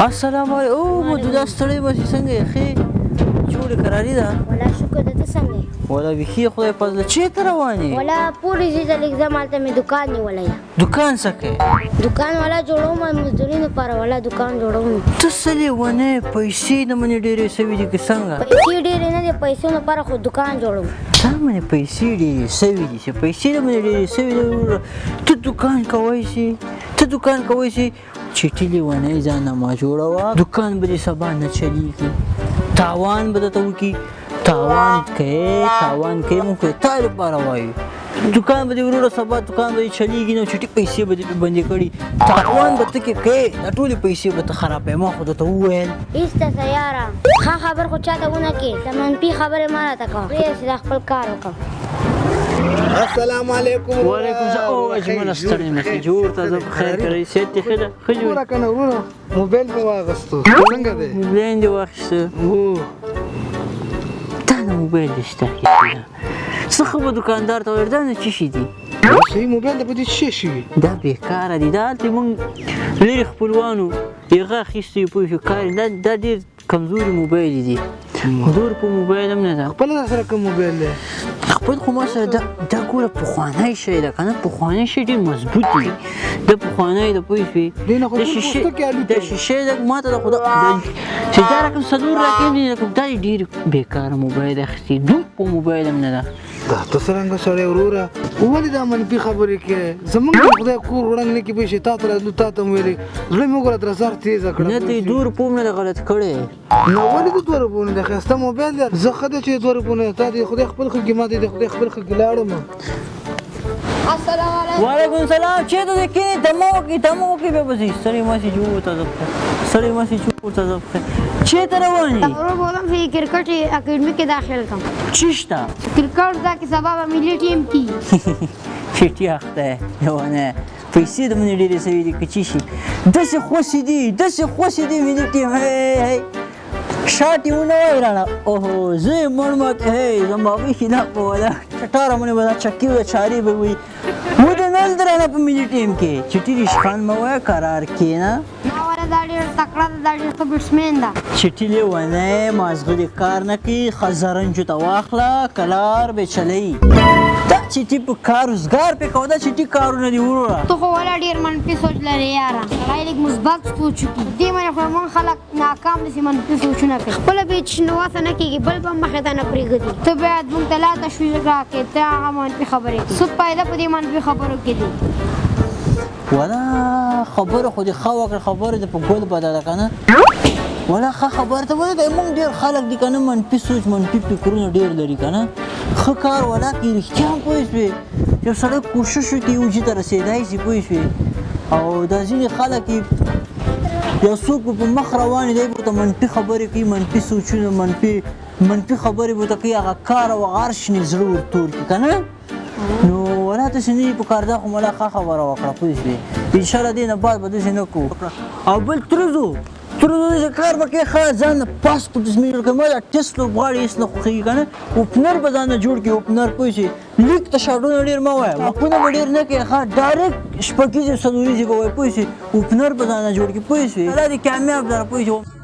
السلام علیکم. او مو دا ستړی مه څنګه یې؟ ښې جوړې قراري ده؟ ولا شکر ده، ته څنګه یې؟ ولا بیخي خدای فضله. چېرته روان یې؟ ولا پورې ځي ته لږ ځم، هلته مې دکان نیولی ده. دکان څه کوې؟ دکان ولا جوړوم، مزدوري لپاره ولا دکان جوړوم. ته څه لېونی، پیسې د منې ډېرې سوي دي که څنګه؟ پیسې ډېرې نه دي، پیسو لپاره خو دکان جوړوم. تا منې پیسې ډېرې سوي دي، چې پیسې د منې ډېرې سوي دي وروره، ته دکان کوی شي، ته دکان کوی شي. چټي لېونی ځان نه ما جوړوه، دکان به دې سبا نه چلېږي، تاوان به درته وکړي. تاوان کوې، تاوان کوې، موږ خو یې تا لپاره وایو. دکان به دې وروره سبا دکان به دې چلېږي نه، چټي پیسې به دې پرې بندې کړي، تاوان به ته کې کوې، دا ټولې پیسې به ته خرابوې. ما خو درته وویل. هېڅ ته یاره ښه خبر خو چاته ونه کړې، د منفي خبرې مه راته کوه، پرېږده چې دا خپل کار وکړم. السلام علیکم. وعلیکم السلام. او اجمل ستړی مه شې، جوړ ته زه په خیر کړی، صحت دې ښه ده؟ ښه جوړ وروره که نه وروره، موبایل مې واخیستو، څنګه دی؟ موبایل دې واخیسته؟ هو. دا نه موبایل دې شته اخیستی ده، څه ښه به دکاندار ته وایې دا نه څه شي دي؟ صحیح موبایل دی، په دې څه شي وي؟ دا بېکاره دي، دا هلته مونږ لرې خپلوانو هغه اخیستی، پوه شو کار دا دا ډېر کمزوري موبایل دي، دور په موبایل هم نه ده. خپله در سره کوم موبایل دی؟ خپل خو ما سره دا دا ګوره پخوانی شی ده که نه، پخوانی شی ډېر مضبوط دی، دا پخوانی ده، پوه شوې؟ دې نه خو د ټول شیشې پوستکی الوتی د شیشې ده، ما ته د خدا چې دا رقم څلور رقم دي، دا ډېر بېکاره موبایل اخیستی، دوم په موبایل هم نه ده. دا ته څرنګه سړی وروره، ولې دا منفي خبرې کوې؟ زمونږ د خدای کور وړنګ نه کړي، پوه شې؟ تا ته راتلو، تا ته مې ویلې، زړه مې وګوره درزار تېزه کړه. نه ته یې دوه روپو هم نه ده غلط کړی. نو ولې د دوه روپو نه دی ښایسته موبایل دی؟ زه ښه دی چې د دوه روپو نه دی، تا دې خدای خپل ښه کړي، ما دې د خدای خپل ښه کړي، لاړم. السلام علیکم. وعلیکم السلام. چېرته ځې؟ کښېنې، دمه وکړې، دمه وکړې، بیا به ځې. ستړی مه شې، جوړ ته زه پخیر، ستړی مه شې، جوړ ته زه پخیر. چېرته روان یې؟ ورور بولم چې کرکټ اکیډمي کې داخل کړم. چی شته؟ کرکټ دا کې سبا به ملي ټیم کې. چټي اخته یې لېونی، پیسې د منې ډېرې سوي دي که چی شي؟ داسې خوسې دي، داسې خوسې دي ملي ټیم. هی هی شاټ یې ونه وایي رانه. اوهو زه یې مړ مات، هی زما خلاف به ولا چټاره مونې به دا چکې به چارې به وي ودې نه درانه په ملي ټیم کې. چټي ریشخان مه وایه، کرار کښېنه. ما ولا دا ډېر تکړه ده، دا ډېر ښه بیټسمین ده. چټي لېونی مازغه دې کار نه کوي، ښه زرنجو ته واخله، کلار به چلوي. دا چټي په کار روزګار پرې کوه، دا چټي کارونه دي وروره. ته خو ولا ډېر منفي سوچ لرې یاره، سړی لږ مثبت سوچ وکړي. دې باندې خو موږ خلک ناکام دي چې منفي سوچونه کوي، خپله به چې وسه نه کېږي، بل به مخې ته نه پرېږدي. ته باید موږ ته لا تشویش راکړې، ته هغه منفي خبرې کوې، څه فایده په دې منفي خبرو کې دي؟ ولا خبره خو دې ښه وکړه، خبره دې په ګل بدله که نه. ولا ښه خبره ته ولې موږ ډېر خلک دي که نه، منفي سوچ منفي فکرونه ډېر لري که نه. ښه کار ولا کې رښتیا هم پوه شوې، یو سړی کوشش وکړي یو ځای ته رسېدای شي، پوه شوې؟ او دا ځینې خلک یې یو څوک به په مخ روان دی، به ورته منفي خبرې کوي، منفي سوچونه، منفي خبرې به ورته کوي، هغه کار او هغه هر شي نه زړه ورتور کړي که نه. نو ولا داسې نه وي په کار، دا خو ملا ښه خبره وکړه، پوه شوې؟ انشاءالله دې نه بعد به داسې نه کوو. او بل ترزو ترزو داسې کار به کوې، ښه ځان نه پاسپورټ داسې جوړ کړې، ما دا ټیسټ لوبغاړي هېڅ نه خوښېږي که نه، اوپنر به ځان نه جوړ کړي، اوپنر پوه شې؟ لیک ته شاټونه ډېر مه وایه، مخونه به ډېر نه کوې، ښه ډایرکټ شپږیزې څلوریزې به وایې، پوه شې؟ اوپنر به ځان نه جوړ کړي، پوه شوې؟ الله دې کامیاب لره، پوه شې؟